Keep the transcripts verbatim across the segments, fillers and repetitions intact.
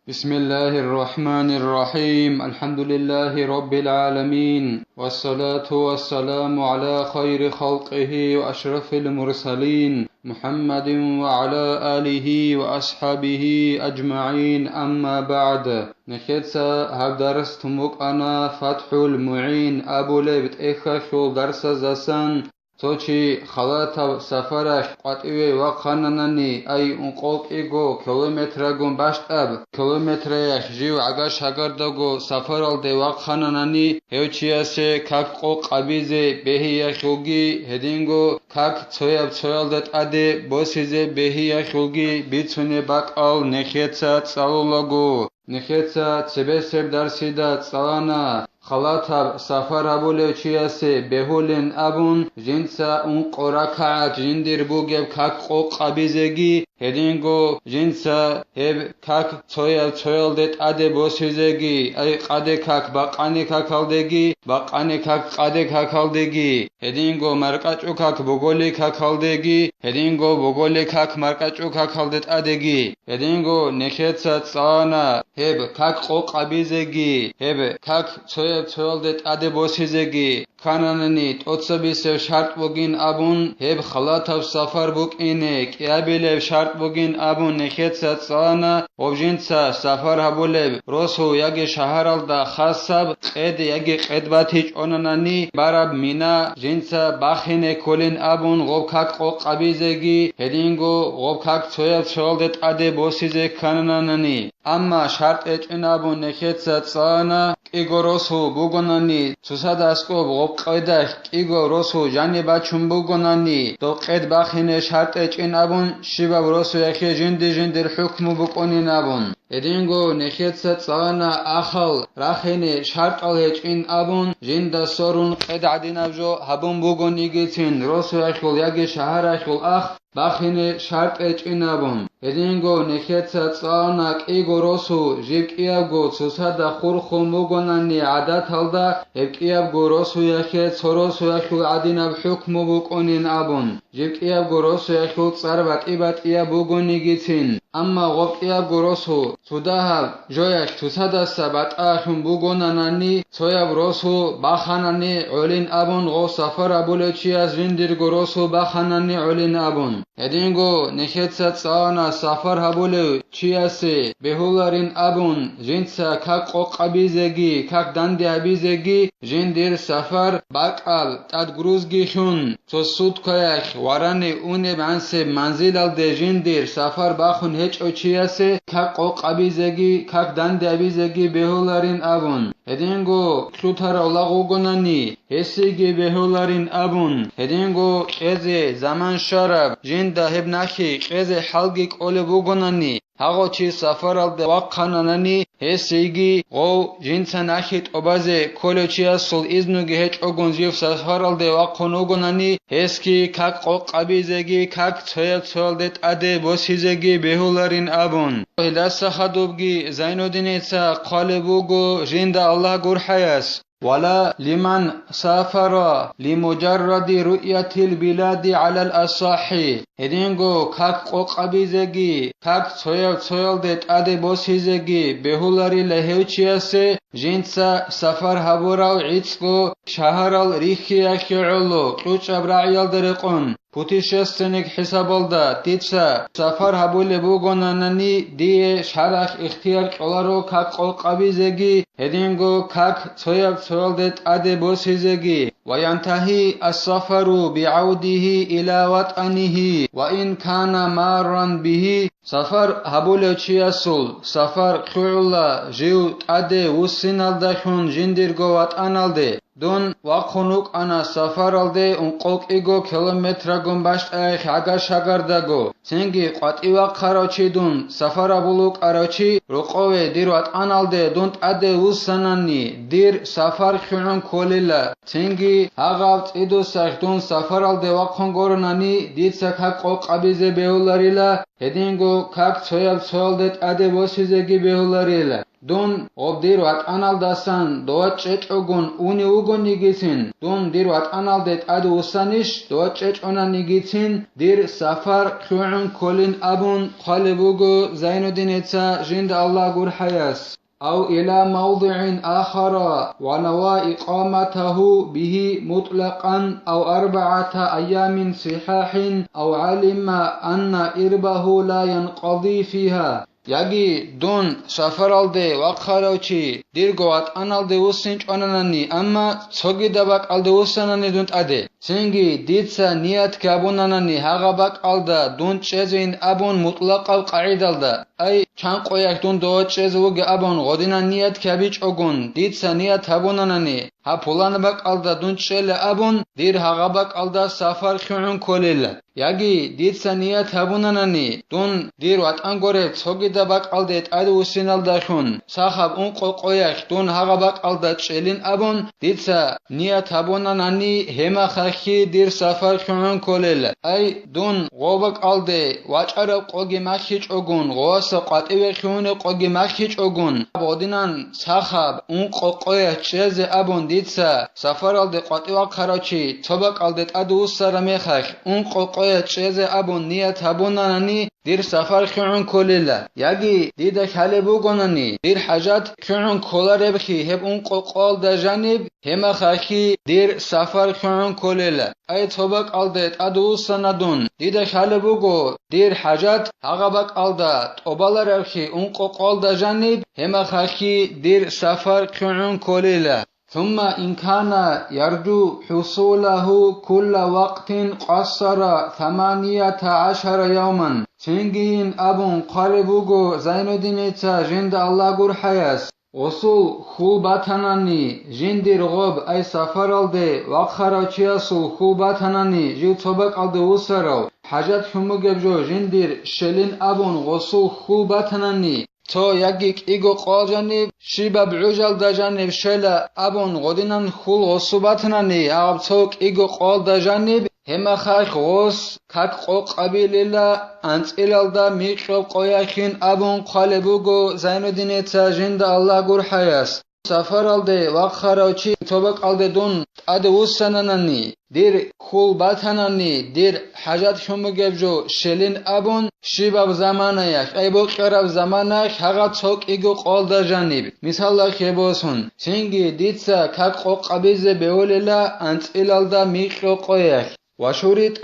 بسم الله الرحمن الرحيم. الحمد لله رب العالمين. والصلاة والسلام على خير خلقه وأشرف المرسلين محمد وعلى آله وأصحابه أجمعين. أما بعد. Нехеца гьаб дарс тун букӀана ФатхӀул МугӀин абулеб тӀехьалъул дарсаздасан. Цо чи халатаб сафаралъ къватӀиве вахъананани, ай ункъо кӀиго километрагун бащтӀаб, километраялъ жив гӀагар-шагардаго сафаралде вахъананани, гьев чиясе как къокъ къабизе бегьиялъулги, гьединго как цояб-цоялда тӀаде босизе бегьиялъулги бицунеб бакӀал нехеца цӀалулаго. Нехеца цебесеб дарсида цӀалана, халатаб сафар гьабулев чиясе бегьулин абун, жинца ункъо ракагӀат жиндир бугеб как къокъ къабизеги, гьединго жинца гьеб как цоял-цоялде тӀаде босизеги, ай къаде как бакъани какалдеги, бакъани как къаде какалдеги, гьединго маркӀачӀу как боголи какалдеги, гьединго боголи как маркӀачӀу какалде тӀадеги. Гьединго нехеца цӀалана гьеб как къокъ къабизеги, гьеб как цояб-цоялде тӀаде босизеги, ккананани тӀоцебесеб шартӀ бугин абун, гьеб халатаб сафар букӀине кӀиабилеб шартӀ бугин абун нехеца цӀалана, гьоб жинца сафар гьабулеб росу яги шагьаралда хасаб къед яги къед батичӀонанани бараб Мина жинца бахине кколин абун гъоб как къокъ къабизеги, гьединго гъоб как цояб-цоялде тӀаде босизе ккананани. Амма шартӀ гьечӀин абун нехеца цӀалана, кӀиго росу бугонани, цоцазда аскӀоб гъоб къедалъ кӀиго росу жаниб бачун бугонани, доб къед бахине шартӀ гьечӀин абун, щибаб росуялъе жинди-жиндир хӀукму букӀунин абун. Гьединго нехеца цӀалана ахал рахине шартӀал гьечӀин абун, жинда сорун къед гӀадинаб жо гьабун бугонигицин росуялъул яги шагьаралъул ах бахине шартӀ гьечӀин абун. Гьединго нехеца цӀалана кӀиго росу жиб кӀиябго цоцазда хурхун бугонани гӀадаталда, гьеб кӀиябго росуялъе цо росуялъул гӀадинаб хӀукму букӀунин абун, жиб кӀиябго росуялъул цӀар батӀи-батӀияб бугонигицин. Амма гъоб кӀиябго росу цо дагьаб жоялъ цоцадаса батӀалъун бугонанани, цояб росу баханани гӀолин абун, гъов сафар гьабулев чияс жиндирго росу баханани гӀолин абун. Гьединго нехеца цӀалана сафар гьабулев чиясе бегьуларин абун, жинца как къокъ къабизеги, как данде гьабизеги, жиндир сафар бакӀал тӀад грузги лъун, цо суткаялъ варани унеб гӀансеб манзилалде жиндир сафар бахун гьечӀев чиясе как къокъ къабизеги, как данде гьабизеги бегьуларин абун. Гьединго лъутарав лагъ вугонани, гьесиеги бегьуларин абун, гьединго кьезе заман щвараб, жинда гьеб нахъе кьезе хӀалги кӀолеб бугонани, гьагъав чи сафаралде вахъананани, гьесиеги гъов жинца нахъе тӀобазе кколев чиясул изнуги гьечӀогун жив сафаралде вахъун вугонани, гьесги как къокъ къабизеги, как цояб-цоялде тӀаде босизеги бегьуларин абун. Гьелдаса хадубги Зайнуддиница хъвалеб буго жинда Аллагь гурхӀаяс: «Вала лиман сафара лимуджарради руъятил билади гӀалал асахӀи». Гьединго как къокъ къабизеги, как цояб-цоялде тӀаде босизеги бегьуларила гьев чиясе, жинца сафар гьабурав гӀицӀго шагьарал рихьиялъе гӀоло кьучӀаб рагӀиялда рекъон. Путешественник хӀисабалда дица сафар гьабулеб бугонанани, дие шаргӀалъ ихтияр кьоларо как къокъ къабизеги, гьединго как цояб-цоялде тӀаде босизеги. «Ва янтагьи ас-сафару бигӀавдигьи иля ватӀанигьи ва ин кана марран бигьи». Сафар гьабулев чиясул сафар лъугӀула жив тӀаде вуссиналдалъун жиндирго ватӀаналде. Дун вахъун вукӀана сафаралде ункъо кӀиго километрагун бащтӀаялъ гӀагар-шагардаго. Цинги къватӀив вахъарав чи дун сафар гьабулев вукӀарав чи рокъове дир ватӀаналде дун тӀаде вуссанани, дир сафар лъугӀун кколила. Цинги гьагъаб цӀидусалъ дун сафаралде вахъун гуронани, дица как къокъ къабизе бегьуларила, гьединго как цояб-цоялде тӀаде босизеги бегьуларила. Дун гъоб дир ватӀаналдасан дова чӀечӀогун унев вугонигицин, дун дир ватӀаналде тӀадвуссанищ дова чӀечӀонанигицин, дир сафар лъугӀун кколин абун хъвалеб буго Зайнуддиница жинда Аллагь гурхӀаяс. أو إلى موضع آخر ونوى إقامته به مطلقا أو أربعة أيام صحاح أو علم أن إربه لا ينقضي فيها. Яги дун сафаралде вахъарав чи дирго ватӀаналде вуссинчӀонанани, амма цогидаб бакӀалде вуссанани дун тӀаде. Цинги дица ният гьабунанани гьагъа бакӀалда дун чӀезейин абун мутӀлакъаб къагӀидалда, ай, чан къоялъ дун дова чӀезе вугеб абун гъодинан ният гьабичӀогун, дица ният гьабунанани, гьаб пуланаб бакӀалда дун чӀела абун, дир гьагъа бакӀалда сафар лъугӀун кколила. Яги дица ният гьабунанани, дун дир ватӀан гуреб цогидаб бакӀалде тӀадвуссиналдалъун, сахаб ункъо къоялъ дун гьагъа бакӀалда чӀелин абун, дица ният гьабунанани, гьемахалъги дир сафар лъугӀун кколел. Ай, дун гъоб бакӀалде вачӀараб къоги махьичӀогун, гъоваса къватӀиве лъугьунеб къоги махьичӀогун, гъодинан сахаб ункъо къоялъ чӀезе абун дица сафаралде къватӀивахъарав чи цо бакӀалде тӀадвуссараб мехалъ, ункъо къоялъ чӀезе абун ният гьабунанани, дир сафар лъугӀун кколила. Яги дида лъалеб бугонани, дир хӀажат лъугӀун кколареблъи гьеб ункъо къоялда жаниб, гьемахалъги дир сафар лъугӀун кколила. Ай, цо бакӀалде тӀадвуссана дун, дида лъалеб буго дир хӀажат гьагъа бакӀалда тӀобалареблъи ункъо къоялда жаниб, гьемахалъги дир сафар лъугӀун кколила. ثم إن كان يرجو حصوله كل وقت قصر ثمانية عشر يوما. Цинги ин абун хъвалеб буго Зайнуддиница жинда Аллагь гурхӀаяс. Гъосул хьул батанани, жиндир гъоб, ай, сафаралде вахъарав чиясул хьул батанани, жив цо бакӀалде вуссарав, хӀажат лъун бугеб жо жиндир щелин абун гъосул хьул батанани, цо яги кӀиго къоялда жаниб, щибаб гӀужалда жаниб щела абун гъодинан хьул гъосу батанани, гьаб цо кӀиго къоялда жаниб, гьемахалъ гъос как къокъабилила анцӀилалда микьоб къояхин абун хъвалеб буго Зайнуддиница жинда Аллагь гурхӀаяс. Сафаралде вахъарав чи цо бакӀалде дун тӀаде вуссананани, дир хьул батанани, дир хӀажат лъун бугеб жо щелин абун, щибаб заманаялъ, ай, бокьараб заманаялъ гьагъа цо кӀиго къоялда жаниб, мисалалъе босун, цинги дица как къокъабизе бегьулила анцӀилалда микьо къоялъ. وشرط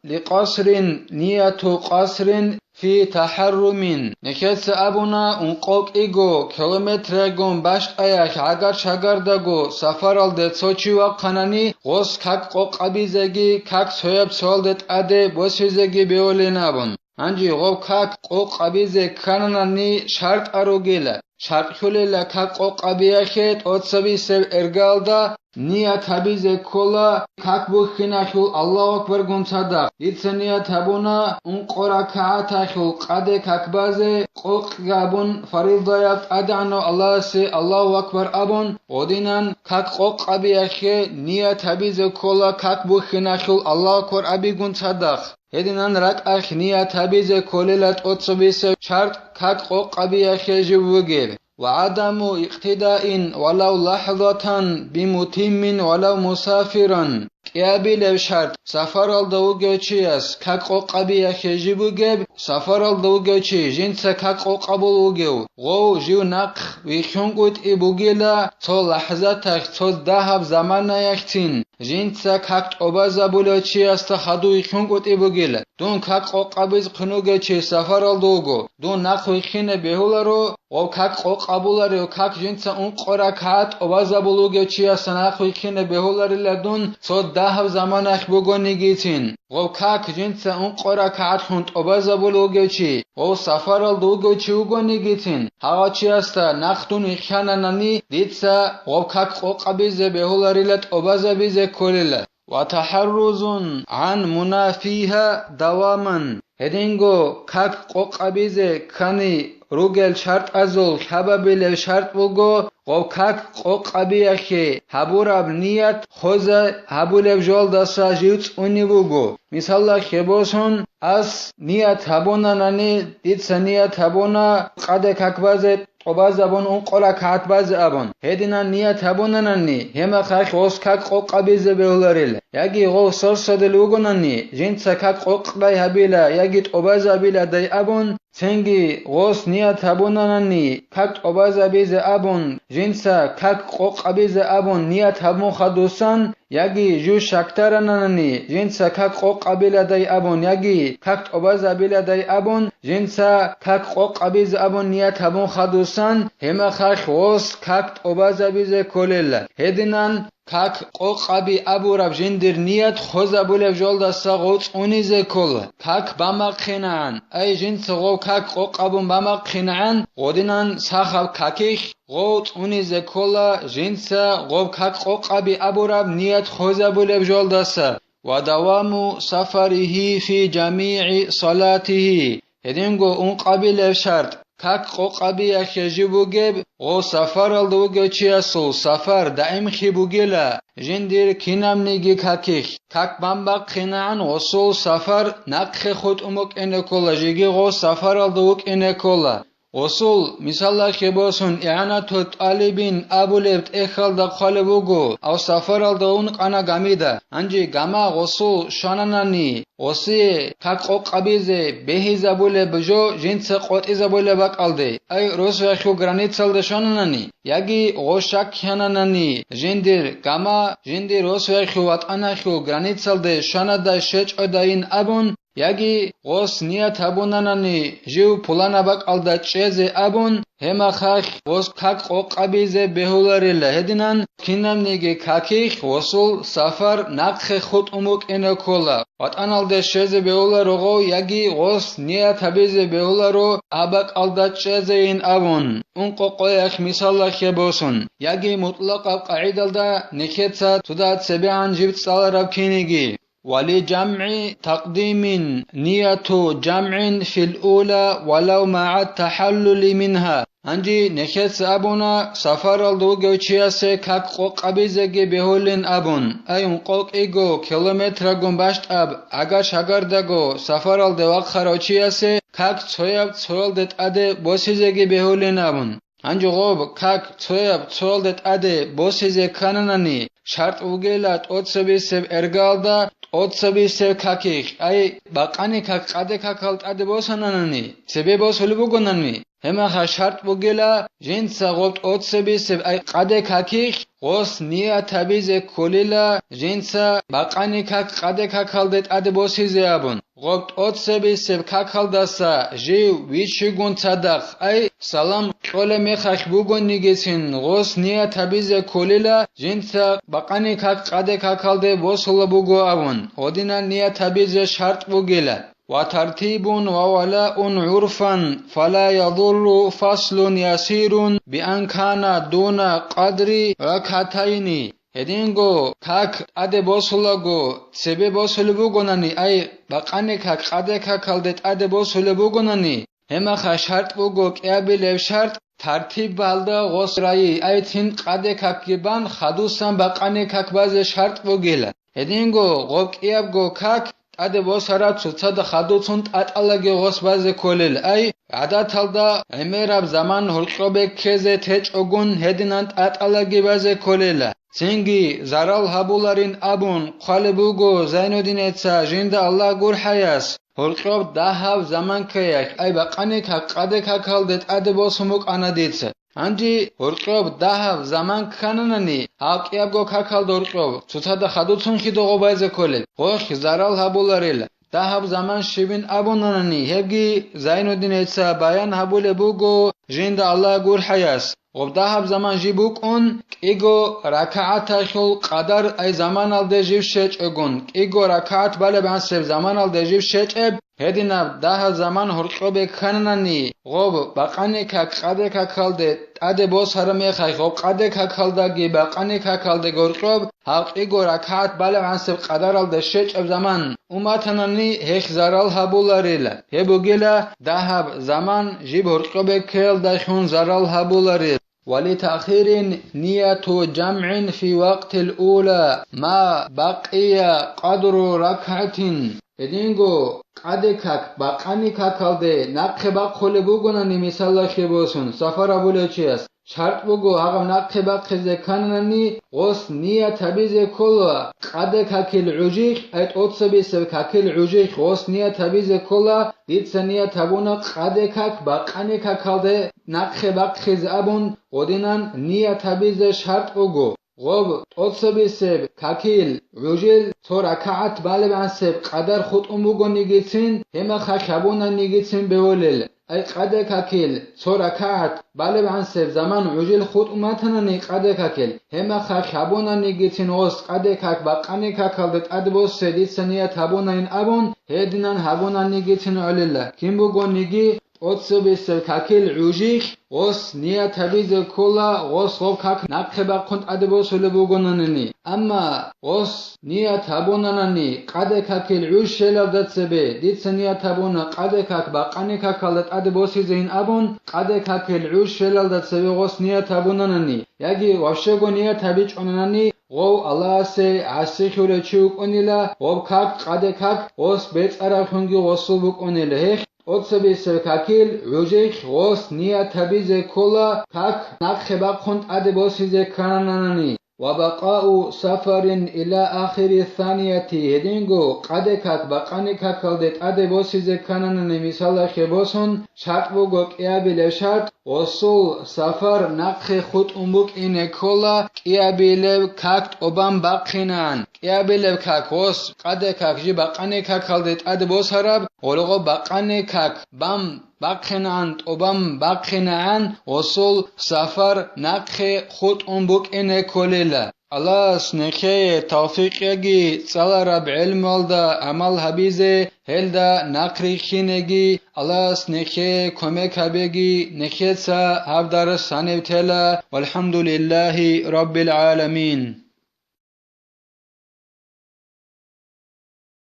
لقصر نية قصر في تحرم. Нехеца абуна ункъо кӀиго километрагун бащтӀаялъ гӀагар-шагардаго сафаралде цо чи вахъанани, гъос как къокъабизеги, как цояб цоялда тӀаде босизеги бегьулин абун. Гьанже гъоб как къокъабизе ккананани шартӀал ругила. ШартӀлъулила как къокъабиялъе тӀоцабисеб эргалда ният гьабизе ккола, как бухьиналъул Аллагьу акбаргун цадахъ. Дица ният гьабуна ункъо ракагӀаталъул къаде как базе къокъ гьабун фаризаяб тӀадегӀанав Аллагьасе Аллагьу акбар абун, гъодинан как къокъабиялъе ният гьабизе ккола как бухьиналъул Аллагьу акбар абигун цадахъ. Гьединан ракӀалъ ният гьабизе кколела тӀоцабисеб шартӀ как къокъабиялъе жив вугеб. وعدم اقتداء ولو لحظة بمتم ولو مسافرا. КӀиабилеб шартӀ, сафаралда вугев чияс как къокъабиялъе жив вугеб, сафаралда вугев чи жинца как къокъабул вугев, гъов жив нахъ вихьунгутӀи бугила цо лахӀзаталъ, цо дагьаб заманаялъцин. Жинца как тӀобазабулев чиясда хадув вихьунгутӀи бугила. Дун как къокъабизе хъун вугев чи сафаралда вуго, дун нахъ вихьине бегьуларо, ва как къокъабуларев как жинца ункъо ракагӀат тӀобазабул вугев чиясда нахъ вихьине бегьуларила дун цо дагьаб заманаялъ бугонигицин. Гъов как жинца ункъо ракагӀатлъун тӀобазабулев вугев чи, гъов сафаралда вугев чи вугонигицин, гьагъав чиясда нахъ дун вихьананани, дица гъов как къокъабизе бегьуларила тӀобазабизе кколила. وتحرز عن منافيها دواما. Гьединго как къокъабизе ккани ругел шартӀазул лъабабилеб шартӀ буго, гъов как къокъабиялъе гьабураб ният хоза гьабулеб жоялдаса жив цӀунив вуго. Мисалалъе босун, ас ният гьабунанани, дица ният гьабуна къаде как базе тӀобазабун ункъо ракагӀат базе абун, гьединан ният гьабунанани, гьемахъахь гъос как къокъабизе бегьуларила, яги гъов сорсадел вугонани, жинца как къокъдай гьабила яги тӀобазабиладай абун, цинги гъос ният гьабунанани, как тӀобазабизе абун, жинца как къокъабизе абун ният гьабун хадусан, яги жу щакдарананани, жинца как къокъабиладай абун, яги как тӀобазабиладай абун, жинца как къокъабизе абун ният гьабун хадусан, гьемахъахь гъос как тӀобазабизе кколела. Гьединан как къокъаби абураб жиндир ният хвезабулеб жолдаса гъов цӀунизе ккола, как бамахъинагӀан, ай жинца гъов как къокъабун бамахъинагӀан, гъодинан сахаб какихь гъов цӀунизе ккола, жинца гъоб как къокъаби абураб ният хвезабулеб жолдаса, ва даваму сафарихи фи жамигӀи салатихи, гьединго ункъабилеб шартӀ, как къокъабиялъе жив бугеб, гъов сафаралда вугев чиясул сафар даимхи бугела, жиндир кинабниги какихь, как бамбахъинагӀан гъосул сафар нахъе хутӀун букӀине ккола, жеги гъов сафаралда вукӀине ккола. Гъосул, мисаллахъе босун, игӀанату тӀалибин абулеб тӀехьалда хъвалеб буго, ав сафаралда ункъана гамида. Гьанже гама гъосул щвананани, гъосие как къокъабизе бегьизабулеб жо жинца къотӀизабулеб бакӀалде, ай росвехьул границалда щвананани, яги гъо щаккананани, жиндир гама жиндир росвехьул ватӀанахьул границалде щванадай щвечӀодайин абун, яги гъос ният гьабунанани жив пуланаб бакӀалда чӀезе абун, гьемахъахь гъос как къокъабизе бегьуларила, гьединан кинабниги какихь гъосул сафар нахъе хутӀун букӀине ккола, ватӀаналде щвезе бегьуларо гъов, яги гъос ният гьабизе бегьуларо гьаб бакӀалда чӀезейин абун, ункъо къоялъ мисаллахъе босун, яги мутӀлакъаб къагӀидалда нехеца цода цебегӀан жиб цӀалараб киниги. Ва ли жамгӀи такъдимин нияту жамгӀин фил ула валав магӀа тахӀаллули мингьа. Гьанже нехеца абуна, сафаралда вугев чиясе как къокъабизеги бегьулин абун, ай ункъо кӀиго километрагун бащтӀаб гӀагар-шагардаго сафаралде вахъарав чиясе как цояб цоялде тӀаде босизеги бегьулин абун. Гьанже гъоб как цояб цоялде тӀаде босизе ккананани, шартӀ бугела тӀоцебисеб эргалда тӀоцебисеб какихь, ай бакъани как къаде какал тӀаде босананани, цебе босулеб бугонани, гьемаха шартӀ бугела жинца гъоб тӀоцебисеб, ай къаде какихь гъос ният гьабизе кколила, жинца бакъани как къаде какалде тӀаде босизе абун. Гъоб тӀоцебисеб какалдаса жив виччигун цадахъ, ай салам кьолеб мехалъ бугонигицин гъос ният гьабизе кколила, жинца бакъани как къаде какалде босула буго абун, гъодинан ният гьабизе шартӀ бугила. Ва тартибун ва валаун гӀурфан, фала ядурру фаслун ясирун биан кана дуна къадри ракатайни. Гьединго как тӀаде босулаго, цебе босулеб бугонани, ай бакъани как къаде какалде тӀаде босулеб бугонани, гьемаха шартӀ буго кӀиабилеб шартӀ, тартибалда гъос райи, ай цин къаде какги бан хадусан бакъани как базе шартӀ бугила. Гьединго гъоб кӀиябго как тӀаде босараб цоцазда хадуцун тӀатӀалаги гъос базе кколел, ай гӀадаталда гӀемераб заман гьоркьобе ккезе течӀогун гьединан тӀатӀалаги базе кколела. Цинги зарал гьабуларин абун хъвалеб буго Зайнуддинеца жинда Аллагь гурхӀаяс, гьоркьоб дагьаб заман ккеялъ, ай бакъани как къаде какалде тӀаде босун букӀана дица. Гьанже гьоркьоб дагьаб заман ккананани, гьаб кӀиябго какалда гьоркьоб цоцазда хадуцунхъе догъо байзе кколел, гъолъ зарал гьабуларел. Дагьаб заман щибин абунанани, гьебги Зайнуддинеца баян гьабулеб буго жинда Аллагь гурхӀаяс. Гъоб дагьаб заман жиб букӀун, кӀиго ракагӀаталъул къадар ай заманалде жив щечӀогун, кӀиго ракагӀат балеб гӀансеб заманалде жив щечӀеб, гьединаб дагьаб заман гьоркьобе ккананани, гъоб бакъани как къаде какалде тӀаде босараб мехалъ, гъоб къаде какалдаги бакъани какалдаги гьоркьоб гьаб кӀиго ракагӀат балеб гӀансеб къадаралда щечӀеб заман уматанани, гьелъ зарал гьабуларила. Гьеб бугила дагьаб заман жиб гьоркьобе ккеялдалъун зарал гьабуларил. Ва ли таъхирин нияту жамгӀин фи вакътил ула ма бакъия къадру ракгӀатин. Гьединго къаде как бакъани какалде нахъе бахъулеб бугонани, мисалалъе босун, сафар абулев чияс шартӀ буго гьагъаб нахъе бахъизе ккананани, гъос ният гьабизе ккола, къаде какил гӀужихъ, ай тӀоцебесеб какил гӀужихъ гъос ният гьабизе ккола, дица ният гьабуна къаде как бакъани какалде нахъе бахъизе абун, гъодинан ният гьабизе шартӀ буго. Гъоб тӀоцебесеб какил гӀужил цо ракагӀат балебгӀансеб къадар хутӀун бугонигицин, гьемахалъ гьабунанигицин бегьулел. Ай къаде какил цо ракагӀат балебгӀансеб заман гӀужил хутӀун батанани къаде какил, гьемахалъ гьабунанигицин гъос къаде как бакъани какалде тӀад босе дица ният гьабунайин абун, гьединан гьабунанигицин гӀолила. Кин бугониги тӀоцебесеб какил гӀужихъ гъос ният гьабизе ккола, гъос гъоб как нахъе бахъун тӀаде босулеб бугонанани. Амма гъос ният гьабунанани, къаде какил гӀуж щвелалда цебе, дица ният гьабуна къаде как бакъани какалда тӀаде босизейин абун, къаде какил гӀуж щвелалда цебе гъос ният гьабунанани, яги ващего ният гьабичӀонанани, гъов Аллагьасе гӀасихьулев чи вукӀунила, гъоб как къаде как гъос бецӀаравлъунги гъосул букӀунила. Гьелъ тӀоцебесеб какил гӀужихъ гъос ният гьабизе ккола, как нахъе бахъун тӀаде босизе ккананани. Ва бакъау сафарин иля ахири санияти, гьединго къаде как бакъани какалде тӀаде босизе ккананани, мисалалъе босун, шартӀ буго кӀиабилеб шартӀ, гъосул сафар нахъе хутӀун букӀине ккола, кӀиабилеб как тӀубан бахъинан. КӀиабилеб как гъос къаде как жиб бакъани какалде тӀаде босараб, гъолго бакъани как бан бахъинан, тӀубан бахъинегӀан гъосул сафар нахъе хутӀун букӀине кколила. Аллагьас нехее тавфикъ яги цӀалараб гӀелмуялда гӀамал гьабизе, гьелда нахъ риххинеги, Аллагьас нехее кумек гьабеги, нехеца гьаб дарс гьанив тела. Валхамдулиллагьи раббил гӀаламин.